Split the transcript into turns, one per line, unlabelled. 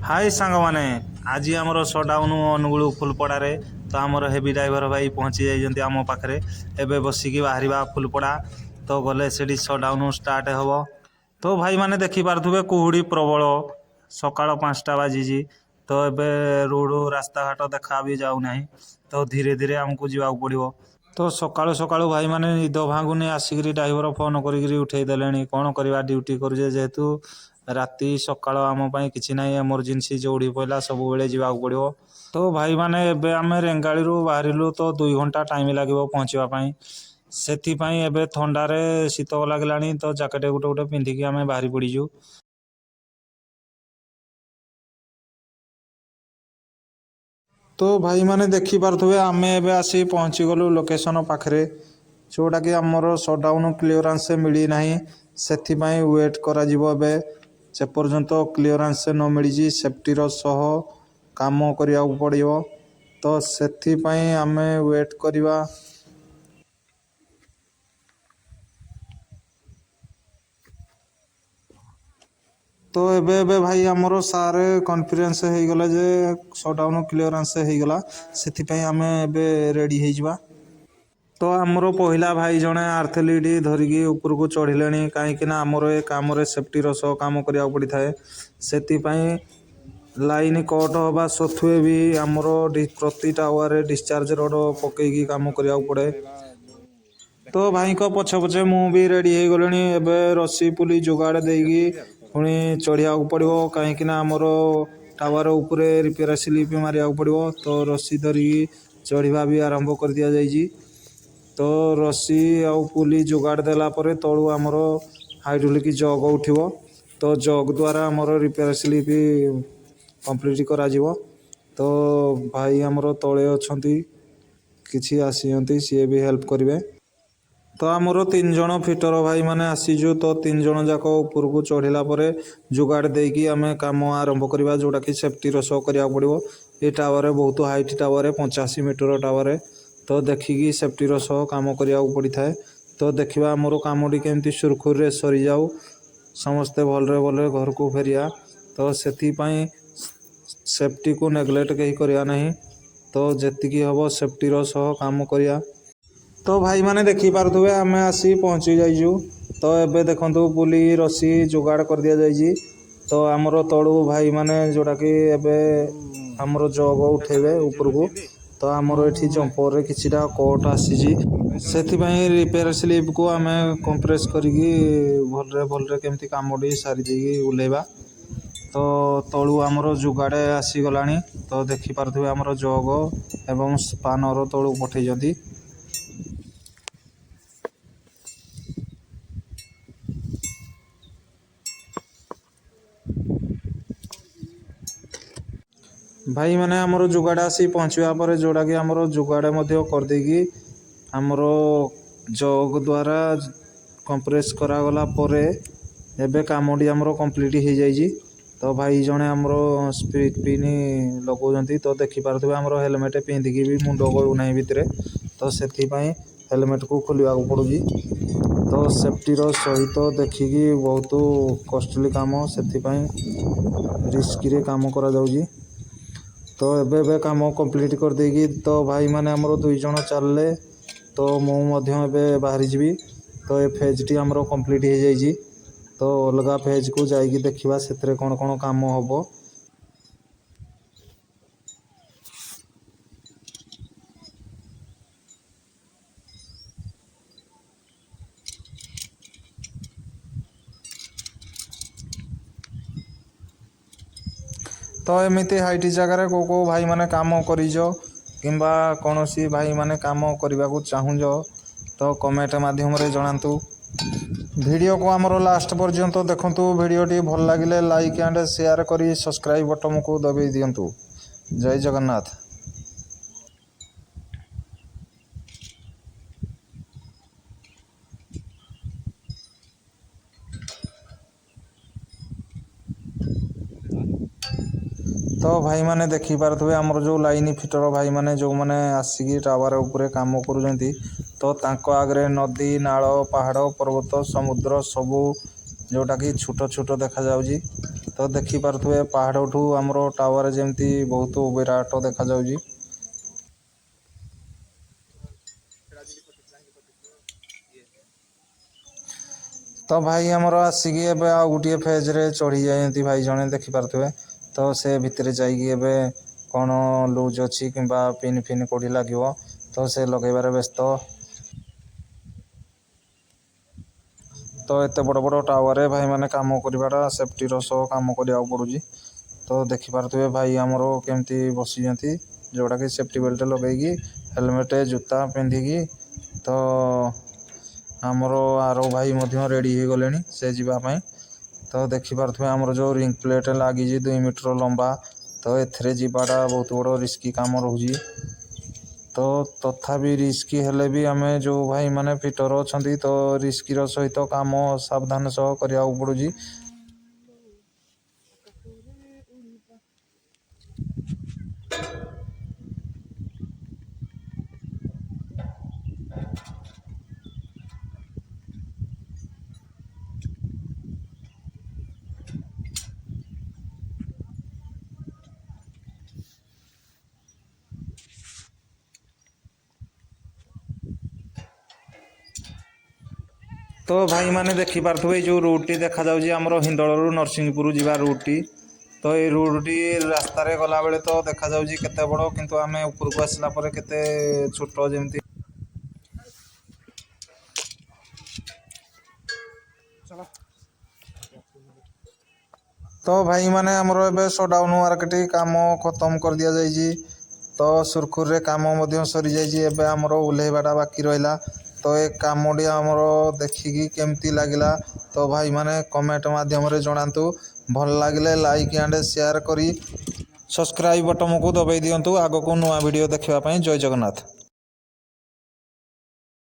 High ସାଙ୍ଗମାନେ, ଆଜି ଆମର ସଟ୍ଡାଉନ୍ ଅନୁଗୁଳ ଫୁଲପଡ଼ାରେ। ତ ଆମର ହେଭି ଡ୍ରାଇଭର ଭାଇ ପହଞ୍ଚି ଯାଇଛନ୍ତି ଆମ ପାଖରେ। ଏବେ ବସିକି ବାହାରିବା ଫୁଲପଡ଼ା। ତ ଗଲେ ସେଠି ସଟ୍ଡାଉନ୍ ଷ୍ଟାର୍ଟ ହେବ। ତ ଭାଇମାନେ ଦେଖିପାରୁଥିବେ କୁହୁଡ଼ି ପ୍ରବଳ। ସକାଳ 5ଟା ବାଜିଛି। ତ ଏବେ ରୋଡ଼ ରାସ୍ତାଘାଟ ଦେଖା ବି ଯାଉନାହିଁ। ତ ଧୀରେ ଧୀରେ ଆମକୁ ଯିବାକୁ ପଡ଼ିବ। ତ ସକାଳୁ ସକାଳୁ ଭାଇମାନେ ନିଦ ଭାଙ୍ଗୁନି, ଆସିକିରି ଡ୍ରାଇଭର ଫୋନ କରିକିରି ଉଠେଇ ଦେଲେଣି। କ'ଣ କରିବା, ଡ୍ୟୁଟି କରୁଛେ ଯେହେତୁ, ରାତି ସକାଳ ଆମ ପାଇଁ କିଛି ନାହିଁ। ଏମର୍ଜେନ୍ସି ଯୋଉଠି ପଡ଼ିଲା ସବୁବେଳେ ଯିବାକୁ ପଡ଼ିବ। ତ ଭାଇମାନେ, ଏବେ ଆମେ ରେଙ୍ଗାଳିରୁ ବାହାରିଲୁ, ତ 2 ଘଣ୍ଟା ଟାଇମ୍ ଲାଗିବ ପହଞ୍ଚିବା ପାଇଁ। ସେଥିପାଇଁ ଏବେ ଥଣ୍ଡାରେ ଶୀତ ଲାଗିଲାଣି, ତ ଜ୍ୟାକେଟ୍ ଗୋଟେ ଗୋଟେ ପିନ୍ଧିକି ଆମେ ବାହାରି ପଡ଼ିଛୁ। ତ ଭାଇମାନେ ଦେଖିପାରୁଥିବେ, ଆମେ ଏବେ ଆସି ପହଞ୍ଚିଗଲୁ ଲୋକେସନ୍ ପାଖରେ, ଯେଉଁଟାକି ଆମର ସଟ୍ଡାଉନ୍ କ୍ଲିୟରାନ୍ସ ମିଳିନାହିଁ। ସେଥିପାଇଁ ୱେଟ୍ କରାଯିବ ଏବେ। ଯେପର୍ଯ୍ୟନ୍ତ କ୍ଲିୟରାନ୍ସ ନ ମିଳିଛି, ସେଫ୍ଟିର ସହ କାମ କରିବାକୁ ପଡ଼ିବ। ତ ସେଥିପାଇଁ ଆମେ ୱେଟ୍ କରିବା। ତ ଏବେ ଏବେ ଭାଇ ଆମର ସାର୍ କନଫିଡେନ୍ସ ହେଇଗଲେ ଯେ ସଟ୍ଡାଉନ୍ କ୍ଲିୟରାନ୍ସ ହେଇଗଲା। ସେଥିପାଇଁ ଆମେ ଏବେ ରେଡ଼ି ହେଇଯିବା। ତ ଆମର ପହିଲା ଭାଇ ଜଣେ ଆର୍ଥଲିଟ୍ ଧରିକି ଉପରକୁ ଚଢ଼ିଲେଣି, କାହିଁକି ନା ଆମର ଏ କାମରେ ସେଫ୍ଟିର ସହ କାମ କରିବାକୁ ପଡ଼ିଥାଏ। ସେଥିପାଇଁ ଲାଇନ୍ କଟ୍ ହେବା ସତ୍ତ୍ୱେ ବି ଆମର ପ୍ରତି ଟାୱାରରେ ଡିସଚାର୍ଜ ରଡ଼ ପକେଇକି କାମ କରିବାକୁ ପଡ଼େ। ତ ଭାଇଙ୍କ ପଛେ ପଛେ ମୁଁ ବି ରେଡ଼ି ହେଇଗଲିଣି। ଏବେ ରସି ପୁଲି ଯୋଗାଡ଼ ଦେଇକି ପୁଣି ଚଢ଼ିବାକୁ ପଡ଼ିବ, କାହିଁକି ନା ଆମର ଟାୱାର ଉପରେ ରିପେୟାର ସ୍ଲିପ୍ ମାରିବାକୁ ପଡ଼ିବ। ତ ରସି ଧରିକି ଚଢ଼ିବା ବି ଆରମ୍ଭ କରିଦିଆଯାଇଛି। ତ ରସି ଆଉ ପୁଲି ଯୋଗାଡ଼ ଦେଲା ପରେ ତଳୁ ଆମର ହାଇଡ୍ରୋଲିକ୍ ଜଗ୍ ଉଠିବ। ତ ଜଗ୍ ଦ୍ୱାରା ଆମର ରିପେୟାର ସ୍ଲିପ୍ କମ୍ପ୍ଲିଟ୍ କରାଯିବ। ତ ଭାଇ ଆମର ତଳେ ଅଛନ୍ତି, କିଛି ଆସିଛନ୍ତି, ସିଏ ବି ହେଲ୍ପ କରିବେ। ତ ଆମର 3 ଜଣ ଫିଟର ଭାଇମାନେ ଆସିଛୁ। ତ 3 ଜଣ ଯାକ ଉପରକୁ ଚଢ଼ିଲା ପରେ ଯୋଗାଡ଼ ଦେଇକି ଆମେ କାମ ଆରମ୍ଭ କରିବା, ଯେଉଁଟାକି ସେଫ୍ଟିର ସହ କରିବାକୁ ପଡ଼ିବ। ଏ ଟାୱାରରେ ବହୁତ ହାଇଟ୍ ଟାୱାରରେ, 85 ମିଟର ଟାୱାରରେ। ତ ଦେଖିକି ସେଫ୍ଟିର ସହ କାମ କରିବାକୁ ପଡ଼ିଥାଏ। ତ ଦେଖିବା ଆମର କାମଟି କେମିତି ସୁରୁଖୁରୁରେ ସରିଯାଉ, ସମସ୍ତେ ଭଲରେ ଭଲରେ ଘରକୁ ଫେରିବା। ତ ସେଥିପାଇଁ ସେଫ୍ଟିକୁ ନେଗ୍ଲେକ୍ଟ କେହି କରିବା ନାହିଁ। ତ ଯେତିକି ହେବ ସେଫ୍ଟିର ସହ କାମ କରିବା। ତ ଭାଇମାନେ ଦେଖିପାରୁଥିବେ, ଆମେ ଆସି ପହଞ୍ଚି ଯାଇଛୁ। ତ ଏବେ ଦେଖନ୍ତୁ, ପୁଲି ରସି ଯୋଗାଡ଼ କରିଦିଆଯାଇଛି। ତ ଆମର ତଳୁ ଭାଇମାନେ ଯେଉଁଟାକି ଏବେ ଆମର ଜଗ ଉଠେଇବେ ଉପରକୁ। ତ ଆମର ଏଠି ଜମ୍ପରରେ କିଛିଟା କଟ୍ ଆସିଛି, ସେଥିପାଇଁ ରିପେୟାର ସ୍ଲିପ୍କୁ ଆମେ କମ୍ପ୍ରେସ୍ କରିକି ଭଲରେ ଭଲରେ କେମିତି କାମଟି ସାରି ଦେଇକି ଓହ୍ଲେଇବା। ତ ତଳୁ ଆମର ଯୋଗାଡ଼ ଆସିଗଲାଣି। ତ ଦେଖିପାରୁଥିବେ, ଆମର ଜଗ ଏବଂ ସ୍ପାନର ତଳୁ ପଠେଇଛନ୍ତି। ଭାଇମାନେ, ଆମର ଯୋଗାଡ଼ ଆସି ପହଞ୍ଚିବା ପରେ ଯେଉଁଟାକି ଆମର ଯୋଗାଡ଼ ମଧ୍ୟ କରିଦେଇକି ଆମର ଜଗ୍ ଦ୍ୱାରା କମ୍ପ୍ରେସ୍ କରାଗଲା ପରେ ଏବେ କାମଟି ଆମର କମ୍ପ୍ଲିଟ୍ ହେଇଯାଇଛି। ତ ଭାଇ ଜଣେ ଆମର ସ୍ପ୍ରିଟ୍ ପିନ୍ ଲଗାଉଛନ୍ତି। ତ ଦେଖିପାରୁଥିବେ, ଆମର ହେଲମେଟ୍ ପିନ୍ଧିକି ବି ମୁଣ୍ଡ ଗଳୁନାହିଁ ଭିତରେ। ତ ସେଥିପାଇଁ ହେଲମେଟ୍କୁ ଖୋଲିବାକୁ ପଡ଼ୁଛି। ତ ସେଫ୍ଟିର ସହିତ ଦେଖିକି, ବହୁତ କଷ୍ଟଲି କାମ, ସେଥିପାଇଁ ରିସ୍କିରେ କାମ କରାଯାଉଛି। ତ ଏବେ ଏବେ କାମ କମ୍ପ୍ଲିଟ୍ କରିଦେଇକି ତ ଭାଇମାନେ ଆମର 2 ଜଣ ଚାଲିଲେ। ତ ମୁଁ ମଧ୍ୟ ଏବେ ବାହାରି ଯିବି। ତ ଏ ଫେଜ୍ଟି ଆମର କମ୍ପ୍ଲିଟ୍ ହେଇଯାଇଛି। ତ ଅଲଗା ଫେଜ୍କୁ ଯାଇକି ଦେଖିବା ସେଥିରେ କ'ଣ କ'ଣ କାମ ହେବ। ତ ଏମିତି ହାଇଟ୍ ଜାଗାରେ କେଉଁ କେଉଁ ଭାଇମାନେ କାମ କରିଛ କିମ୍ବା କୌଣସି ଭାଇମାନେ କାମ କରିବାକୁ ଚାହୁଁଛ, ତ କମେଣ୍ଟ ମାଧ୍ୟମରେ ଜଣାନ୍ତୁ। ଭିଡ଼ିଓକୁ ଆମର ଲାଷ୍ଟ ପର୍ଯ୍ୟନ୍ତ ଦେଖନ୍ତୁ। ଭିଡ଼ିଓଟି ଭଲ ଲାଗିଲେ ଲାଇକ୍ ଆଣ୍ଡ ସେୟାର କରି ସବସ୍କ୍ରାଇବ୍ ବଟନକୁ ଦବାଇ ଦିଅନ୍ତୁ। ଜୟ ଜଗନ୍ନାଥ। ତ ଭାଇମାନେ ଦେଖିପାରୁଥିବେ, ଆମର ଯେଉଁ ଲାଇନ୍ ଫିଟର ଭାଇମାନେ ଯେଉଁମାନେ ଆସିକି ଟାୱାର ଉପରେ କାମ କରୁଛନ୍ତି, ତ ତାଙ୍କ ଆଗରେ ନଦୀ, ନାଳ, ପାହାଡ଼, ପର୍ବତ, ସମୁଦ୍ର ସବୁ ଯେଉଁଟାକି ଛୋଟ ଛୋଟ ଦେଖାଯାଉଛି। ତ ତ ଦେଖିପାରୁଥିବେ ପାହାଡ଼ଠୁ ଆମର ଟାୱାର ଯେମିତି ବହୁତ ବିରାଟ ଦେଖାଯାଉଛି। ତ ଭାଇ ଆମର ଆସିକି ଏବେ ଆଉ ଗୋଟିଏ ଫେଜ୍ରେ ଚଢ଼ି ଯାଇଛନ୍ତି ଭାଇ ଜଣେ, ଦେଖିପାରୁଥିବେ। ତ ସେ ଭିତରେ ଯାଇକି ଏବେ କ'ଣ ଲୁଜ୍ ଅଛି କିମ୍ବା ପିନ୍ ଫିନ୍ କେଉଁଠି ଲାଗିବ, ତ ସେ ଲଗେଇବାରେ ବ୍ୟସ୍ତ। ତ ଏତେ ବଡ଼ ବଡ଼ ଟାୱାରରେ ଭାଇମାନେ କାମ କରିବାଟା ସେଫ୍ଟିର ସହ କାମ କରିବାକୁ ପଡ଼ୁଛି। ତ ଦେଖିପାରୁଥିବେ ଭାଇ ଆମର କେମିତି ବସିଛନ୍ତି, ଯେଉଁଟାକି ସେଫ୍ଟି ବେଲ୍ଟ ଲଗେଇକି, ହେଲମେଟ୍, ଜୁତା ପିନ୍ଧିକି। ତ ଆମର ଆର ଭାଇ ମଧ୍ୟ ରେଡ଼ି ହେଇଗଲେଣି ସେ ଯିବା ପାଇଁ। ତ ଦେଖିପାରୁଥିବେ ଆମର ଯେଉଁ ରିଙ୍ଗ ପ୍ଲେଟ୍ ଲାଗିଛି 2 ମିଟର ଲମ୍ବା, ତ ଏଥିରେ ଯିବାଟା ବହୁତ ବଡ଼ ରିସ୍କି କାମ ରହୁଛି। ତ ତଥାପି ରିସ୍କି ହେଲେ ବି ଆମେ ଯେଉଁ ଭାଇମାନେ ଫିଟର ଅଛନ୍ତି, ତ ରିସ୍କିର ସହିତ କାମ ସାବଧାନ ସହ କରିବାକୁ ପଡ଼ୁଛି। ତ ଭାଇମାନେ ଦେଖିପାରୁଥିବେ, ଏଇ ଯେଉଁ ରୁଟ୍ଟି ଦେଖାଯାଉଛି, ଆମର ହିନ୍ଦୋଳରୁ ନରସିଂହପୁର ଯିବା ରୁଟ୍ଟି। ତ ଏଇ ରୁଟ୍ଟି ରାସ୍ତାରେ ଗଲାବେଳେ ତ ଦେଖାଯାଉଛି କେତେ ବଡ଼, କିନ୍ତୁ ଆମେ ଉପରକୁ ଆସିଲା ପରେ କେତେ ଛୋଟ ଯେମିତି। ତ ଭାଇମାନେ, ଆମର ଏବେ ସଟ୍ଡାଉନ୍ ୱାର୍କଟି କାମ ଖତମ କରିଦିଆଯାଇଛି। ତ ସୁରୁଖୁରୁରେ କାମ ମଧ୍ୟ ସରିଯାଇଛି। ଏବେ ଆମର ଓହ୍ଲେଇବାଟା ବାକି ରହିଲା। ତ ଏ କାମଟି ଆମର ଦେଖିକି କେମିତି ଲାଗିଲା, ତ ଭାଇମାନେ କମେଣ୍ଟ ମାଧ୍ୟମରେ ଜଣାନ୍ତୁ। ଭଲ ଲାଗିଲେ ଲାଇକ୍ ଆଣ୍ଡ ସେୟାର କରି ସବସ୍କ୍ରାଇବ୍ ବଟନକୁ ଦବାଇ ଦିଅନ୍ତୁ ଆଗକୁ ନୂଆ ଭିଡ଼ିଓ ଦେଖିବା ପାଇଁ। ଜୟ ଜଗନ୍ନାଥ।